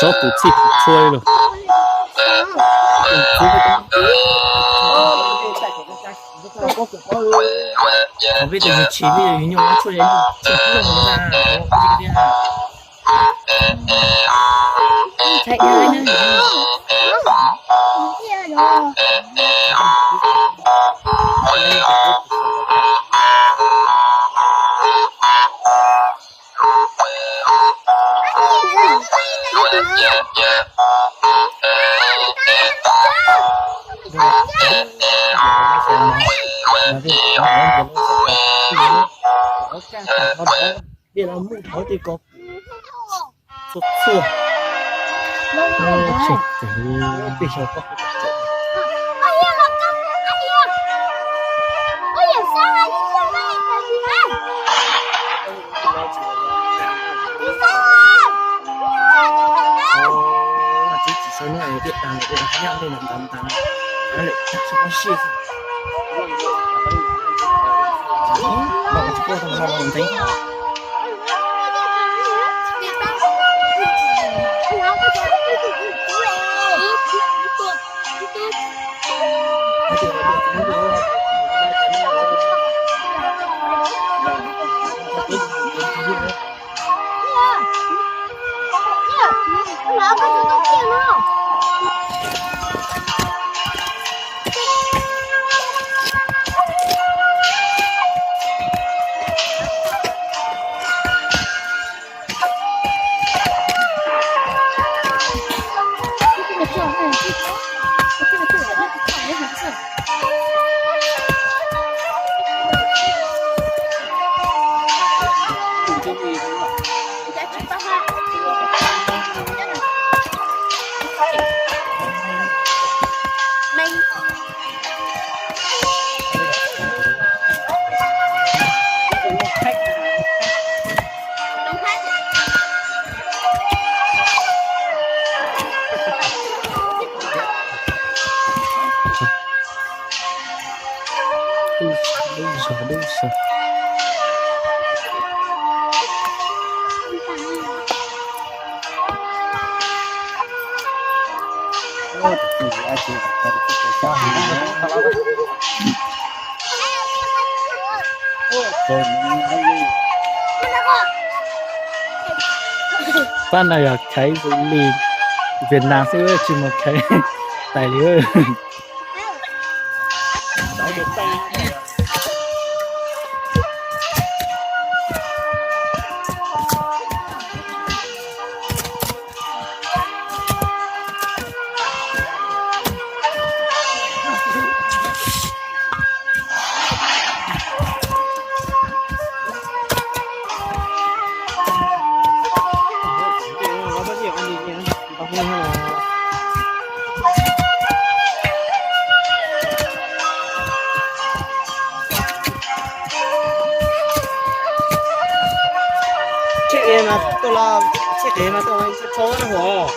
Tov tus txhij tus txhua li los. Peb tus yug tshis peb yug nyuj tshuaj li tsis nyuj na. Dej los muj dhauv tej ko txhua txhua. Tseg tseem peb xyoo koj. Tsis tsis sau niam tiam tas lawm, tiam tas yam tej ntawd ntawd ntawd lawm, tsis qab siab xwb. Pab no yog khaiv li Vietnam xwb tsis mus khaiv tais li. Tsheb qis mas tuaj los, tsheb qis mas tuaj tso na hos.